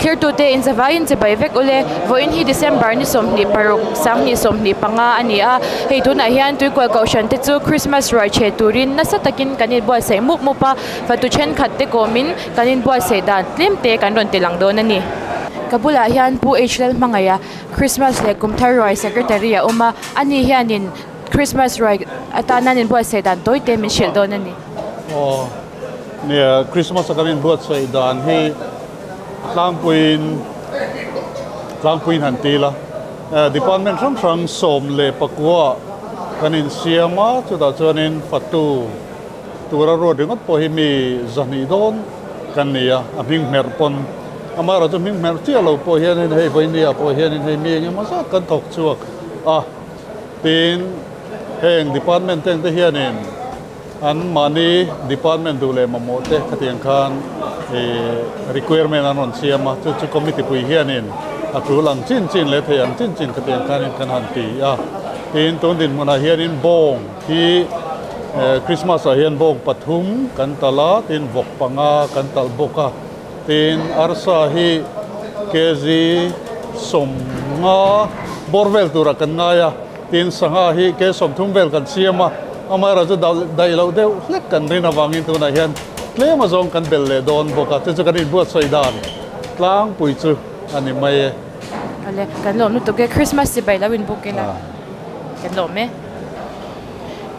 Thlirtute inzavaiin chibai vek ule. Vawiin hi December ni 26, 2025 a ni a. Hei tunah hian Tuikual Kohhran te chu Christmas ruai chhe turin nasa takin kan inbuatsaih mup mup a, fatu thenkhat te kawmin kan inbuatsaih dan tlem te kan rawn ti lang dawn a ni. Ka bulah hian Pu H Lalhmangaih a Christmas leh Kumthar ruai Secretary a awm a, ani hianin Christmas ruai atana an inbuatsaih dan tawi te min hrilh dawn a ni. Aw, nia Christmas a kan inbuatsaih dan hi tlangpuiin tlangpuiin han ti ila department hrang hrang 19 kan insiam a, chutah chuanin fatu tura ruat ringawt pawh hi mi 200 dawn kan ni a, a hming hmerh pawn amaherawhchu hming hmerh chiah lo pawh hianin hei vawinia pawh hianin hei mi engemaw zat kan thawk chhuak a. Tin, heng department te te hianin an mahni department duh leh mamawh te khatiang khan ih requirement an rawn siam a, chu chu committee pui hianin a tul ang chin chin leh thei ang chin chin khatiang khanin kan han ti a. Tin, tun dinhmunah hianin bawng hi Christmas ah hian bawng pathum kan talh a, tin vawk panga kan talh bawk a. Tin, arsa hi kg 50 bawr vel turah kan ngai a, tin sangha hi kg 30 vel kan siam a, amaherawhchu daih loh deuh hlek kan rin avangin tunah hian tlem azawng kan bel leh dawn bawk a, chu chu kan inbuatsawi dan tlangpui chu a ni mai e. Awle, kan lawm lutuk e, Christmas chibai lo inbuk ila kan lawm e.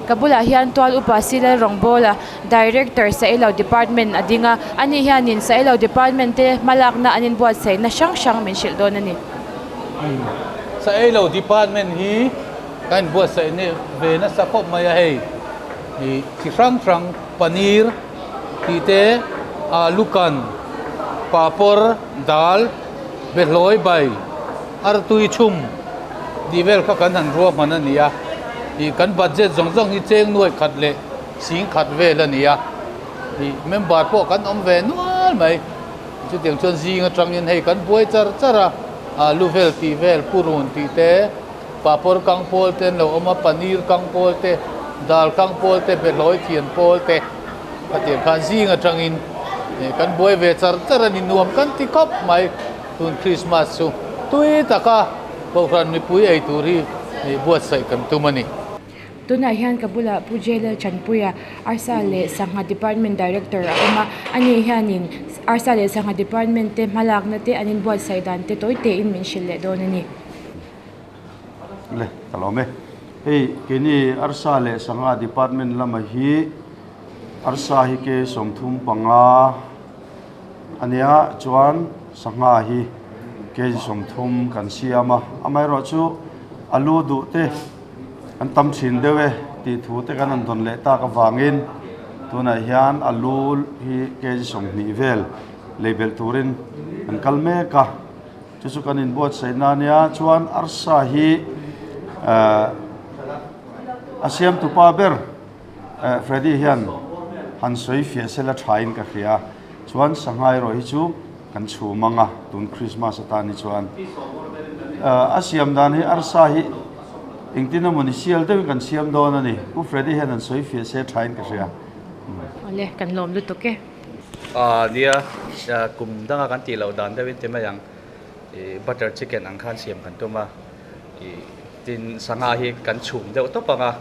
Ka bulah hian tual upa Silal Rawngbawla Director Sailo Department a ding a, ani hianin Sailo Department te hmalakna an inbuatsaihna hrang hrang min hrilh dawn a ni. Sailo Department hi kan inbuatsaih ve nasa khawp mai a, hei ih chi hrang hrang paneer tih te alu kan, papawr, dal, behlawi bai, artui chhum tih vel kha kan han ruahman a ni a, ih kan budget zawng zawng hi cheng nuai khat leh 10,000 vel a ni a, ih member pawh kan awm ve nual mai, chutiang chuan zing atangin hei kan buai char char a, alu vel tih vel purun tih te, papawr kang pawl te an lo awm a, paneer kang pawl te, dal kang pawl te, behlawi thian pawl te khatiang khan zing atangin ih kan buai ve char char a ni, nuam kan ti khawp mai tun Christmas chu tui taka Kohhran mipui ei tur hi ih buatsaih kan tum a ni. Tunah hian ka bulah Pu Jailal Chanpuia Arsa leh Sangha Department Director a awm a, ani hianin Arsa leh Sangha Department te hmalakna te an inbuatsaih dan te tawi tein min hrilh leh dawn a ni. Le, ka lawm e. Hei, keini Arsa leh Sangha Department lama hi Arsa hi ke 35 a nia, chuan Sangha hi kg 30 kan siam a, amaherawhchu alu duh te, An tam thin deuh e tih thu te kan han dawn leh tak avangin tunah hian alu hi kg 20 vel lei belh turin an kal mek a, chu chu kan inbuatsaih na ania chuan arsa hi ehh a siamtupa ber ehh Freddy hian han sawi fiah sela thain ka hria chuan sangha erawh hi chu kan chhum ang a tun Christmas atan hi chuan a siam dan hi arsa hi engtin emaw ni sial deuhin kan siam dawn a ni Pu Freddy hian an sawi fiah se thain ka hria. Awle kan lawm lutuk e. Nia kum danga kan tih loh dan deuhin ti mai ang ih butter chicken ang khan siam kan tum a ih tin sangha hi kan chhum deuh tawp ang a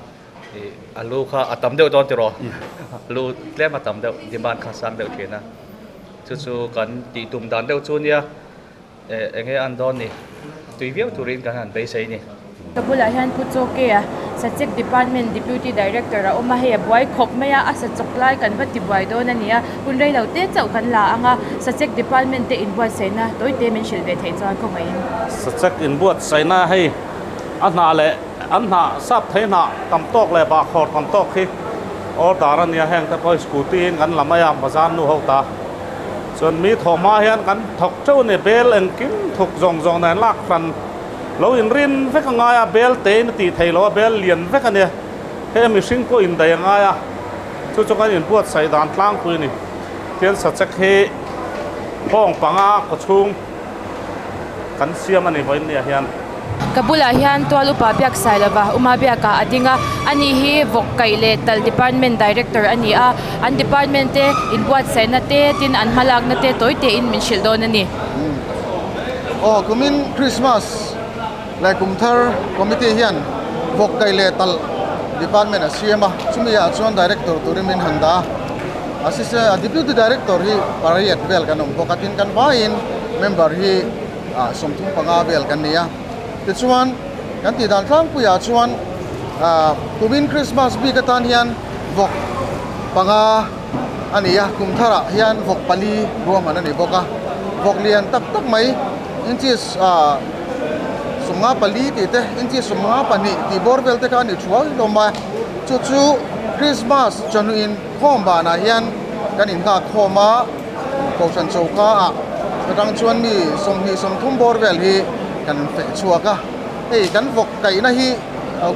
ih alu kha a tam deuh dawn tiraw alu tlem a tam deuh demand kha sang deuh thin a. Chu chu kan tih tum dan deuh chu nia eh eng nge an dawn ni tui viau turin kan han beisei ni. Ka bulah hian Pu Chawke a Sachek Department Deputy Director a awm a, hei a buai khawp mai a, a sachawk lai kan va ti buai dawn a ni a, hun rei lo te chauh kan la ang a, Sachek Department te inbuatsaihna tawi te min hrilh ve theih chuan khawngaihin. Sachek inbuatsaihna hei a hnah leh an hnah sap thei hnah tam tawk leh bahkhawr tam tawk hi Order a nia heng te pawh hi scooty in kan la mai a bazar nu ho ta chuan mi thawh hma hian kan thawk teuh a ni bel engkim thuk zawng zawng nen lak hran lo in rin vek a ngai a bel te in a tih theih loh a bel lian vek a nia hei a mihring pawh in daih a ngai a chu chu kan inbuatsaih dan tlangpui a ni tian sachek hi khawng panga kawchhung kan siam a ni vawiin ni ah hian. Ka bulah hian tual upa biak sai lova Uma biakah a ding a, ani hi vawk kaih leh talh department director a ni a, an department te inbuatsaihna te tin an hmalakna te tawi tein min hrilh dawn a ni. Aw kumin Christmas leh kum thar committee hian vawk kaih leh talh department a siam a, chumi ah chuan director turin min han dah a, assistant deputy director hi pariat vel kan awm bawk a, tin kan vaiin member hi. ah 35 vel kan ni a tichuan kan tih dan tlangpuiah chuan ah kumin Christmas bik atan hian vawk panga a ni a kum tharah hian vawk pali ruahman a ni bawk a vawk lian tak tak mai inches ah 54 tih te inches 52 tih bawr vel te kha a ni thuai hlawm a chu chu Christmas chawhnuin khawm banah hian kan inghak khawm a. Kohhran choka ah atang chuan mi 20 30 bawr vel hi kan feh chhuak a, hei kan vawk kaihna hi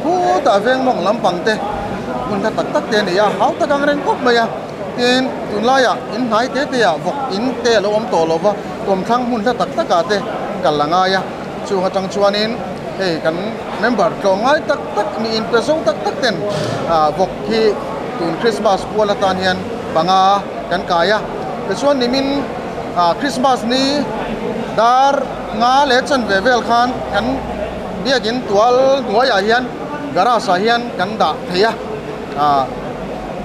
khutah veng mawng lampang te hmun tha tak tak te a ni a, hau tak ang reng khawp mai a, tin tunlaiah in hnai te te ah vawk in te a lo awm tawh lo va, kawmthlang hmun hla tak tak ah te kal a ngai a, chung atang chuanin hei kan member tlawmngai tak tak mi inpe zo tak tak ten ah vawk hi tun Christmas pual atan hian panga. Kan kai a, tichuan nimin ah Christmas ni dar nga leh chanve vel khan kan biakin tual hnuaiah hian garage ah hian kan dah thei a, ah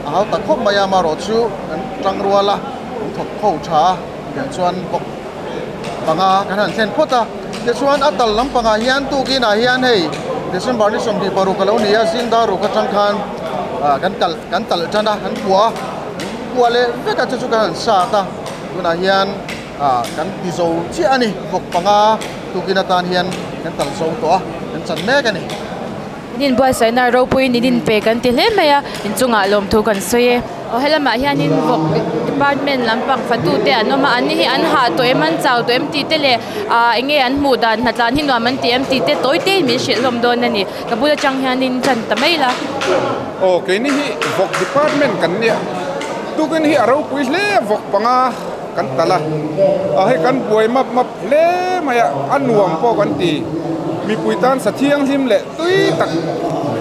a hau tak khawp mai a amaherawh chu kan tang rual a kan thawk kho tha a tiang chuan bawk panga kan han thlen phawt a, tichuan a tal lampangah hian tukinah hian hei December ni 26 a lo ni a zing dar ruk atang khan ah kan kalh kan talh tan a kan puah a. Kua leh vek a chu chu kan han sat a tunah hian ah kan ti zo chiah a ni vawk panga tukin atan hian kan tal zo tawh a kan chan mek a ni. In inbuatsaihna ropui in in pe kan ti hle mai a inchungah lawmthu kan sawi e. Aw helamah hianin vawk department lampang fatu te an awm a an ni hi an hah tawh em an chau tawh em tih te leh ah eng nge an hmuh dan hnatlan hi nuam an ti em tih te tawi te in min hrilh hlawm dawn a ni. Ka bul atang hianin tan ta mai la. Aw keini hi vawk department kan nia tukin hi a ropui hle a vawk panga kan tal a a hei kan buai map map hle mai a a nuam pawh kan ti mipui tan sa thianghlim leh tui tak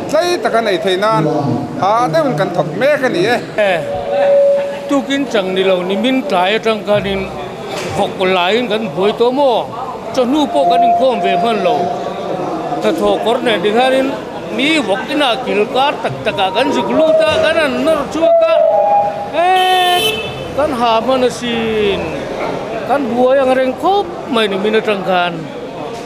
tlai taka nei thei nan hah deuhin kan thawk mek a ni e. Tukin chang ni lo nimin tlai atang khanin vawk laiin kan buai tawh maw? Chawhnu pawh kan inkhawm ve hman lo. Hnathawh kawr nen ti khanin mi vawk inah kil kar tak takah kan zuk lut a, kan han nawr chhuak a, eh kan ha hman asin, kan buai ang reng khawp mai ni min atang khan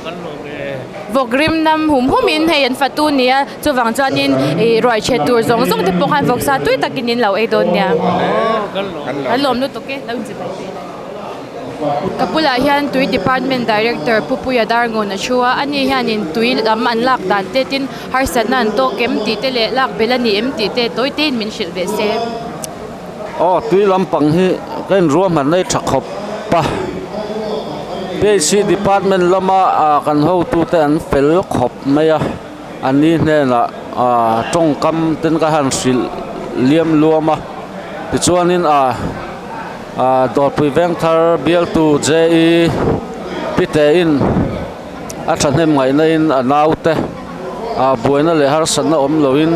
kan lawm e. Vawk rim nam hum hum in hei an fatu nia, chuvang chuanin ih ruai chhe tur zawng zawng te pawh khan vawksa tui takin in lo ei dawn nia. Kan lawm lutuk e, lo inchi bai bai la. Ka bulah hian tui department director Pu Puia Darngawn a thu a, ani hianin tui lam an lak dan te tin harsatna an tawk em tih te leh lak belh a ni em tih te tawi tein min hrilh ve se. Aw tui lampang hi ka inruahman nei tha khawp a, PHC department lama ah kan hotute an fel khawp mai a, an ni hnenah ah tawngkam ten ka han hrilh liam luam a, tichuanin ah. Ahh Dawrpui Vengthar bialtu JE Pite in a thahnem ngaihna in a naute ah buaina leh harsatna awm lo in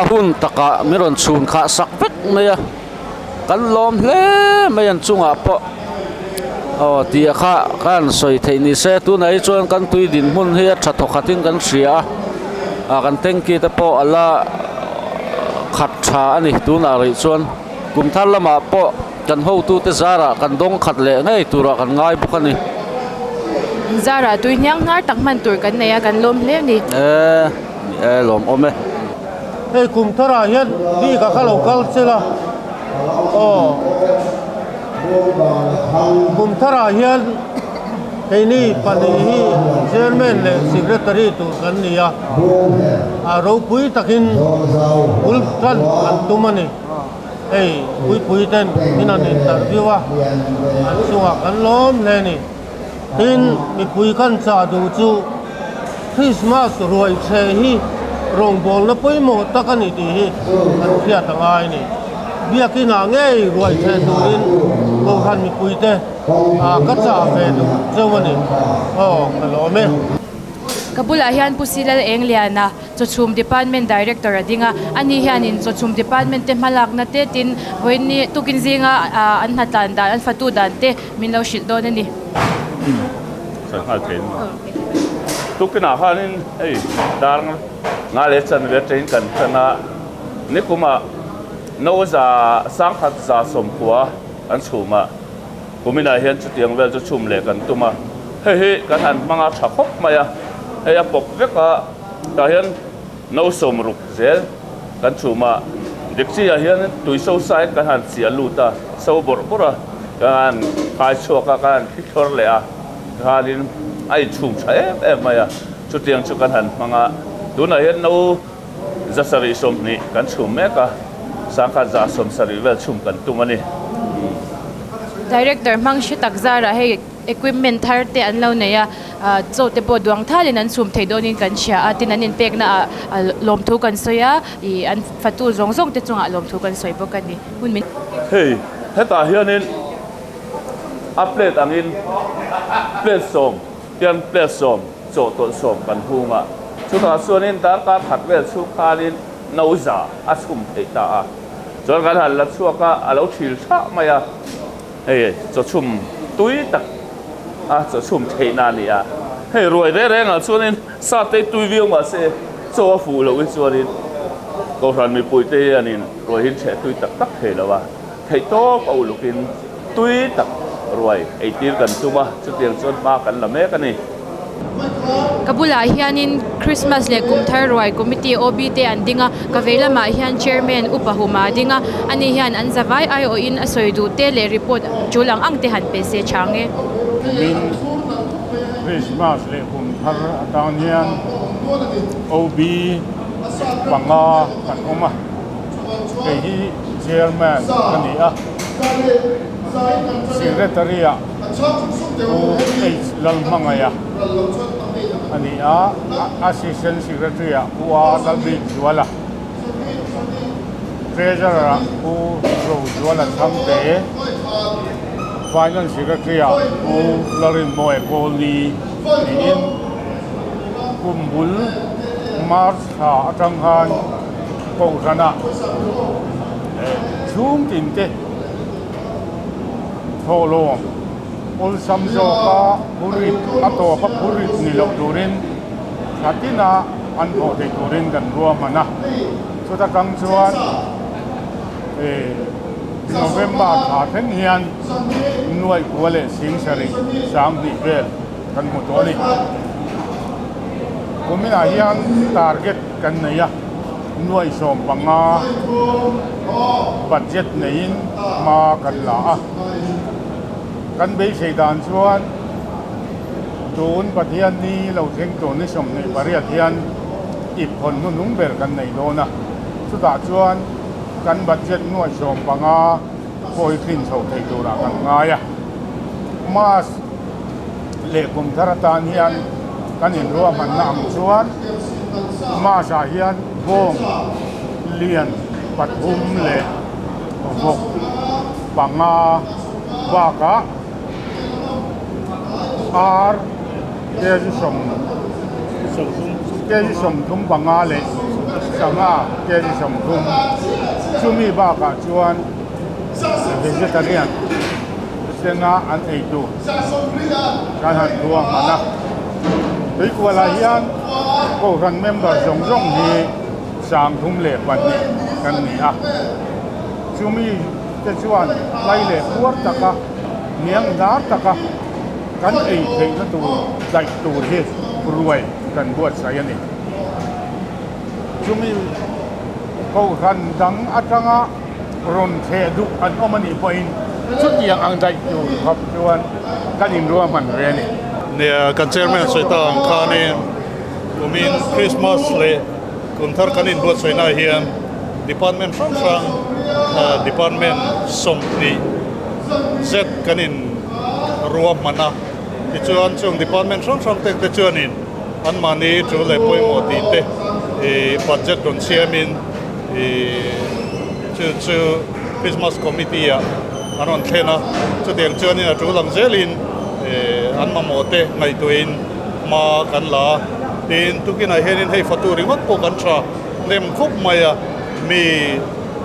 a hun takah min rawn chhun khah sak vek mai a kan lawm hle mai an chungah pawh aw tih a kha ka han sawi theih ni se tunah hi chuan kan tui dinhmun hi a tha thawkhat in kan hria a ah kan tanky te pawh a la khat tha a ni tunah rih chuan. Kum thar lamah pawh kan hotute zarah kan dawng khat leh ngei turah kan ngai bawk a ni. Zarah tui hniang hnar tak hman tur kan nei a, kan lawm hle a ni. E, ni e, lawm awm e. Hei kum tharah hian bik a kha lo kal chel a, aw kum tharah hian keini pahnih hi chairman leh secretary tur kan ni a, a ropui takin bul tan kan tum a ni. Hei puipui ten min an interview a, an chungah kan lawm hle a ni. Tin, mipui kan chah duh chu Christmas ruai chhe hi rawngbawlna pawimawh tak a ni tih hi kan hriat a ngai a ni. Biakinah ngei ruai chhe turin Kohhran mipuite ka chah ve duh cheu a ni. Aw, ka lawm e. Ka bulah hian Pu Silal Engliana Chawchhum Department Director a ding a, ani hianin Chawchhum Department te hmalakna te tin vawiin tukin zinga an hnatlan dan, an fatu dan te min lo hrilh dawn a ni. Sawi nghal thei maw? Tukinah khanin hei dar nga leh chanve atangin kan tan a, nikumah no za sangkhat za sawmkua an chhum a, kuminah hian chutiang vel chu chhum leh kan tum a, hei hi kan han hmang a tha khawp mai a, hei a pawp vek a. Tah hian no sawmruk zel kan chhum a, dekchi ah hian tui so sa in kan han chiah lut a, so bawrh bawrh a, kan han khai chhuak a, kan han thli thlawr leh a, tikhanin a inchhum tha em em mai a, chutiang chu kan han hmang a, tunah hian no zasarih 20 kan chhum mek a, sangkhat 170 vel chhum kan tum a ni. Director hmang hre tak zarah hei. Equipment thar te an lo nei a, chaw te pawh duang thalin an chhum thei dawnin kan hria a, tin an inpekna ah lawmthu kan sawi a, ih an fatu zawng zawng te chungah lawmthu kan sawi bawk a ni. Hun min. Hei hetah hianin a plate angin plate sawm hian plate sawm chawhtawlh sawm kan hung a, chutah chuanin darkar khat vel chhung khanin no za a chhum theih ta a, chuan kan han la chhuak a, a lo thil thah mai a. Hei chawchhum tui tak a chawchhum theihna a ni a, hei ruai reng rengah chuanin sa te tui viau mahse chaw a fuh loh hi chuanin Kohhran mipuite hianin ruai hi chheh tui tak tak thei lo a, theihtawp a ulukin tui tak ruai eitir kan tum a, chutiang chuan hma kan la mek a ni. Ka bulah hianin Christmas leh kum thar ruai committee OB te an ding a, ka vei lamah hian chairman upa huma a ding a, ani hian an zavai aiawhin a sawi duh te leh report tul ang ang te han pe se chang e. Kumin Christmas leh kum thar atang hian OB panga kan awm a, kei hi chairman ka ni a, secretary ah Pu H Lalhmangaia a ni a, Assistant Secretary ah Pu A Lalbikzuala, Treasurer ah Pu Rozuala Chhangte, Finance Secretary ah Pu Larinmawia Kawlni niin kum bul March thla atang khan Kohhranah chhung tin te Thawhlawm awlsam zawka phurit a tawpa phurit ni loh turin thla tina an thawh theih turin kan ruahman a. Chuta tang chuan November thla thleng hian nuaih kua leh sing sarih 2000 vel kan hmu tawh a ni. Kuminah hian target kan nei a. Nuaih 15 budget neiin hma kan la a, kan beisei dan chuan tun Pathian ni lo thleng tur ni 28 hian ip hawn hnuhnung ber kan nei dawn a, chutah chuan kan budget nuaih 15 pawh hi tlin chho thei turah kan ngai a. Mass leh kum thar atan hian kan inruahmanna ang chuan Mass-ah hian bawng lian pathum leh vawk panga bakah ar kg sawm kg 35 leh sangha kg 30 chumi bakah chuan vegetarian Senga an ei tur kan han ruahman a, Tuikualah hian Kohhran member zawng zawng hi 32 kan ni a, chumi te chuan tlai leh puar taka hniang hnar taka kan ei theihna tur daih tur hi ruai kan buatsaih a ni. Chumi Kohhran dang atanga rawn thleh duh an awm a nih pawhin chutiang ang daih tur khawp chuan kan inruahman ve a ni. Nia, kan chairman sawi ta ang khanin kumin Christmas leh kum thar kan inbuatsaihnaah hian department hrang hrang department 20 zet kan inruahman a, tichuan chung department hrang hrang te chuanin anmahni tul leh pawimawh tih te budget rawn siamin Ih chu chu Christmas committee ah an rawn thlen a, chutiang chuanin a tul ang zelin ih an mamawh te ngaihtuahin hma kan la a. Tin, tukinah hianin hei fatu ringawt pawh kan tha hnem khawp mai a, mi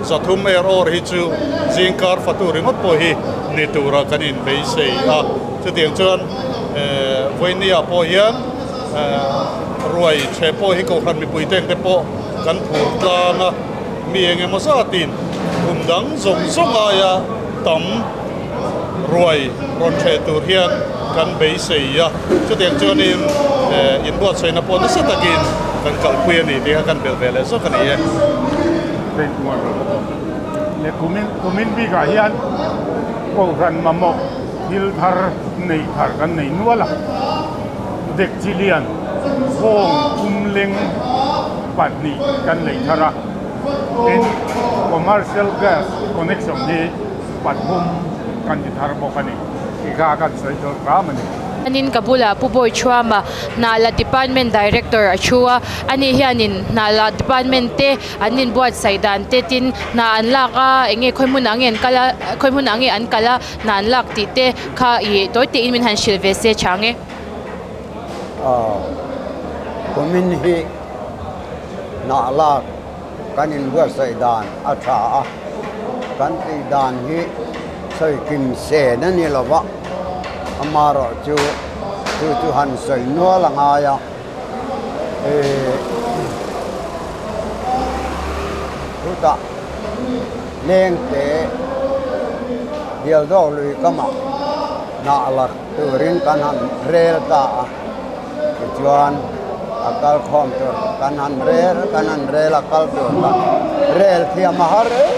300 er awr hi chu zingkar fatu ringawt pawh hi ni tura kan inbeisei a. Chutiang chuan vawinia pawh hian ruai chhe pawh hi kohhran mipui tengte pawh kan phur tlang a, mi eng emaw zatin kum dang zawng zawng aia tam ruai rawn hreh tur hian kan beisei a, chutiang chuanin inbuatsaihna pawh nasa takin kan kalpui a ni tih kha kan belh ve leh zawk a ni e. Leh kumin kumin bikah hian Kohhran mamawh thil thar neih thar kan nei nual a, Dekchilian Home Pumleng pahnih kan lei thar a, tin Commercial Gas Connection hi 3 kan ti thar bawk a ni tih kha kan sawi dawn hram a ni. Anin ka bulah Pu Bawi Thuama Hnahla Department Director a thu a, ani hianin Hnahla Department te an inbuatsaih dan te tin hna an lak a eng nge khawi hmunah nge an kal a khawi hmunah nge an kal a hna an lak tih te kha ih tawi tein min han hrilh ve se chang e. Aw kumin hi hnah lak kan inbuatsaih dan a tha a, kan tih dan hi sawi kim sen a ni lo va, amaherawh chu chu chu han sawi nual a ngai a, eh chutah lengte bial zawk lui kamah hnah lak turin kan han rel ta a. Tichuan a kal khawm tur kan han rel kan han rel a kal tur kha rel thiam a har em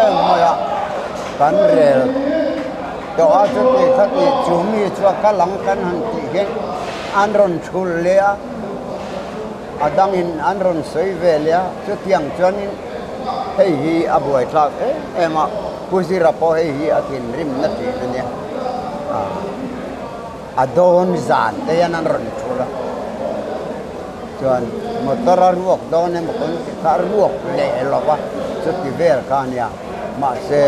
em mai a, kan rel tawh a chuti khati chu mi chu a kal ang kan han tih hian an rawn thul leh a, a dangin an rawn sawi ve leh a, chutiang chuanin hei hi a buaithlak em em a, Pu Zira pawh hei hi a thinrimna thin a nia. A dawn zan te hian an rawn thul a, chuan motor a ruak dawn emaw kan ti kha a ruak leh lo va, chuti vel kha a nia. Mahse,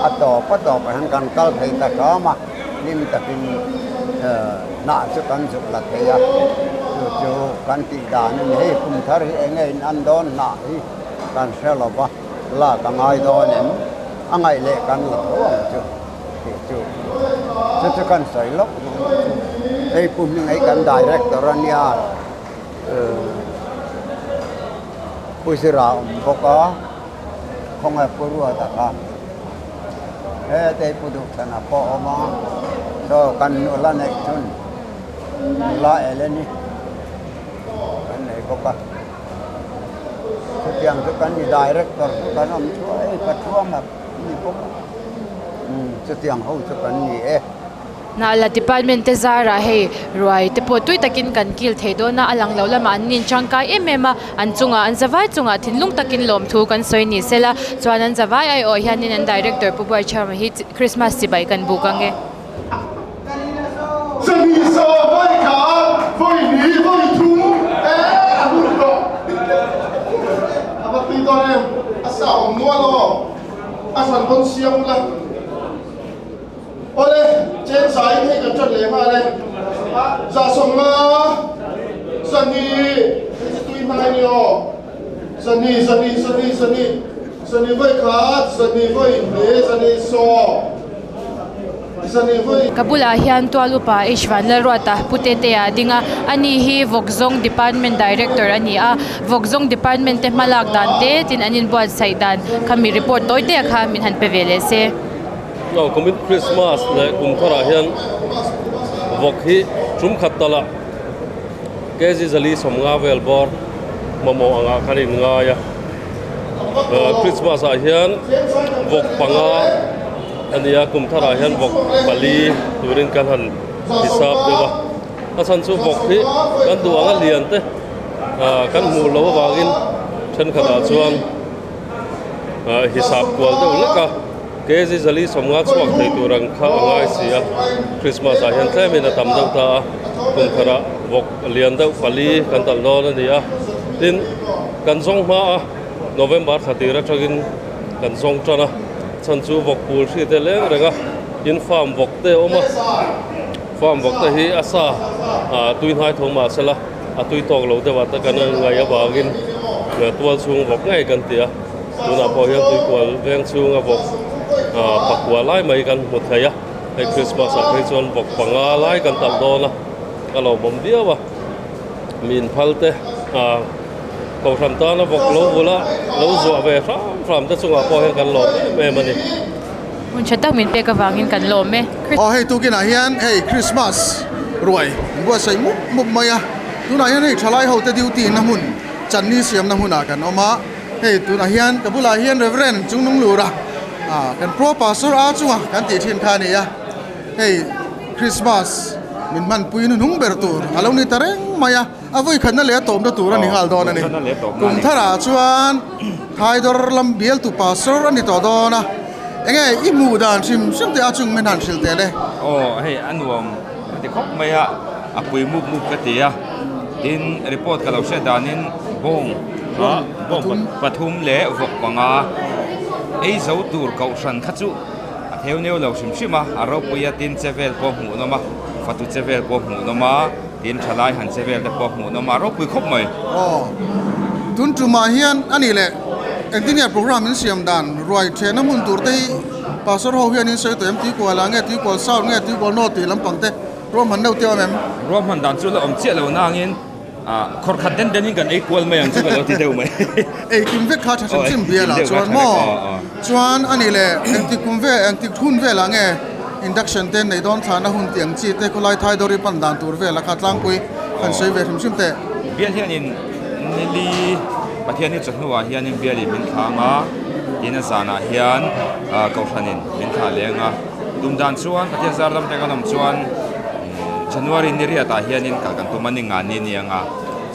a tawp a tawpah hian kan kal thei ta hram a, hlim takin hnah chu kan zuk la thei a, chu chu kan tih dan a ni. Hei kum thar hi eng nge in an dawn hnah hi kan hre lo va, lak a ngai dawn em? A ngaih leh kan la tho ang chu. Tih chu chu chu kan sawi lawk mai chu hei pu hming hei kan director a nia pu zira a awm bawk a khawnge pu ruata kha hetei pu duhthana pawh a awm a saw kan nula neih chhun nula Eleni kan nei bawk a chutiang chu kan ni director chu kan awm thuai pathuama. Ni bawk a, umm chutiang ho chu kan ni e. Hnahla department te zarah hei ruai te pawh tui takin kan kil thei dawn a, a lang lo lamah an nin tangkai em em a, an chungah an zavai chungah thinlung takin lawmthu kan sawi ni sela, chuan an zavai aiawh hianin an director Pu Buaichhama hi Christmas chibai kan buk ang e. Ka bulah hian tual upa H Vanlalruata Pu Tetea a ding a, ani hi Vawkzawng Department Director a ni a, Vawkzawng Department te hmalak dan te tin an inbuatsaih dan kha mi report tawi te kha min han pe ve leh se. Aw kumin Christmas leh kum tharah hian vawk hi tum khat talah kg 450 vel bawr mamawh angah khan a inngai a. Christmas ah hian vawk panga a ni a kum tharah hian vawk pali turin kan han hisap deuh a a chhan chu vawk hi kan duh ang a lian te ah kan hmuh loh avangin thenkhatah chuan ah hisap kual deuh lek a kg 450 chhuak thei tur ang kha a ngai si a Christmas ah hian tlemin a tam deuh ta a kum tharah vawk lian deuh pali kan talh dawn a ni a tin. Kan zawng hma a, November thla tir atangin kan zawng tan a, chhan chu vawk pul hri te leng reng a, in farm vawk te a awm a, farm vawk te hi a sa ah tui hnai tho mah sela A tui tawk lo deuh ah te kan ngaih avangin tual chhung vawk ngei kan ti a, tunah pawh hian tuikual veng chhunga vawk pakua lai mai kan hmu thei a, hei Christmas ah phei chuan vawk panga lai kan talh dawn a, a lawmawm viau a, mi inphal te kohhran tana vawk lo bula lo zuah ve hram hram te chungah pawh hian kan lawm em em a ni. Hun tha tak min pek avangin kan lawm e. Aw hei tukinah hian hei Christmas ruai an buatsaih mup mup mai a, tunah hian hei thalai ho te duty na hmun channi siamna hmunah kan awm a, hei tunah hian ka bulah hian Reverend Chungnung Lura ah kan pro pastor a chunga kan tih thin kha a ni a, hei Christmas min hmanpui hnuhnung ber tur a lo ni ta reng mai a. A vawikhatna leh a tawpna tur a ni nghal dawn a ni. Kum tharah chuan Thaidawr lam bialtu pastor a ni tawh dawn a. Enge i hmuh dan hrim hrim teh a chung min han hrilh teh le. Aw hei a nuam ka ti khawp mai a, a pui mup mup ka ti a. Tin report ka lo hriat danin bawng bawng pathum leh vawk panga ei zo tur kohhran kha chu a theu neu lo hrim hrim a, a ropui a tin che vel pawh hmuhnawm a, fatu che vel pawh hmuhnawm a. Tin thalai han che vel te pawh hmuh nawm a ropui khawp mai. Aw, tun tumah hian a nih leh engtin nge program in siam dan ruai thehna hmun tur te hi pastor ho hian in sawi tawh em tuikual ah nge tuikual south nge tuikual north tih lampang te ruahman deuh teuh em em? Ruahman dan chu la awm chiah lo nangin khawr khat den den in kan ei kual mai ang chu ka lo ti deuh mai. Ei kim vek kha tha hrim hrim bial ah chuan maw? Chuan a nih leh engtik kum vel engtik hun velah nge Induction te nei dawn thlahna hun tih ang chi te khawlai Thaidawri pan dan tur vel a kha tlangpui han sawi ve hrim hrim teh. Bial hianin nili Pathian hi chawhnuah hianin bialin min thlang a, tin a zanah hian Kohhranin min thlah leng a. Tum dan chuan Pathian zar lam te kan awm chuan January ni riatah hianin kal kan tum a ni ngani ni ang a.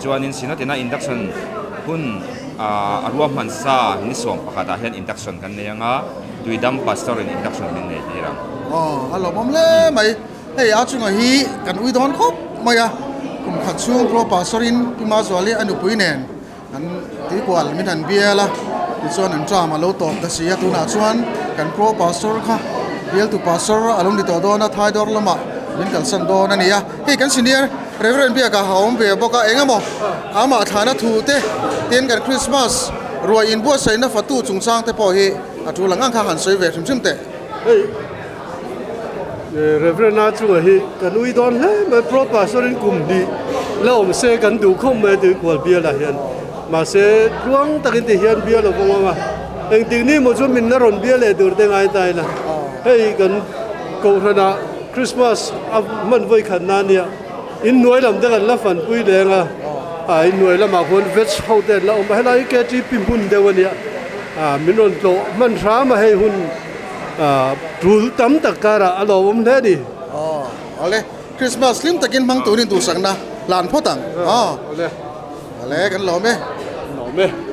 Chuanin Synod ina induction hun a ruahman sa ni 11 ah hian induction kan nei ang a. Tuidam Pastor in induction min nei tir ang. Aw, a lawmawm hle mai. Hei a chunga hi kan ui dawn khawp mai a, kum khat chhung Pro Pastor in Pi Mazuali a nupui nen an tuikual min han bial a, tichuan an term a lo tawp ta si a, tunah chuan kan Pro Pastor kha bialtu Pastor a lo ni tawh dawn a, Thaidawr lamah min kalsan dawn a ni a. Hei kan senior Reverend Biaka a awm ve bawk a, eng emaw amah thlahna thu te tin kan Christmas ruai inbuatsaihna fatu chungchang te pawh hi A tul ang ang kha han sawi ve hrim hrim teh. Hei Reverend a chunga hi kan ui dawn hle mai Pro Pastor in kum hnih la awm se kan duh khawp mai tui kual bial ah hian mahse tluang takin ti hian bial a vawng ang a engtik ni maw chu min la rawn bial leh tur te ngai ta ila hei kan kohhran ah Christmas a hman vawi khat na ania in hnuai lam te kan la fanpui leng a ah in hnuai lamah khuan veg ho te an la awm a helai hi KTP hmun deuh ania. Min rawn tlawh hman hram a hei hun tul tam tak karah a lawmawm hle a ni. Aw awle Christmas hlim takin hmang turin duhsakna hlan phawt ang. Aw awle kan lawm e. Lawm e.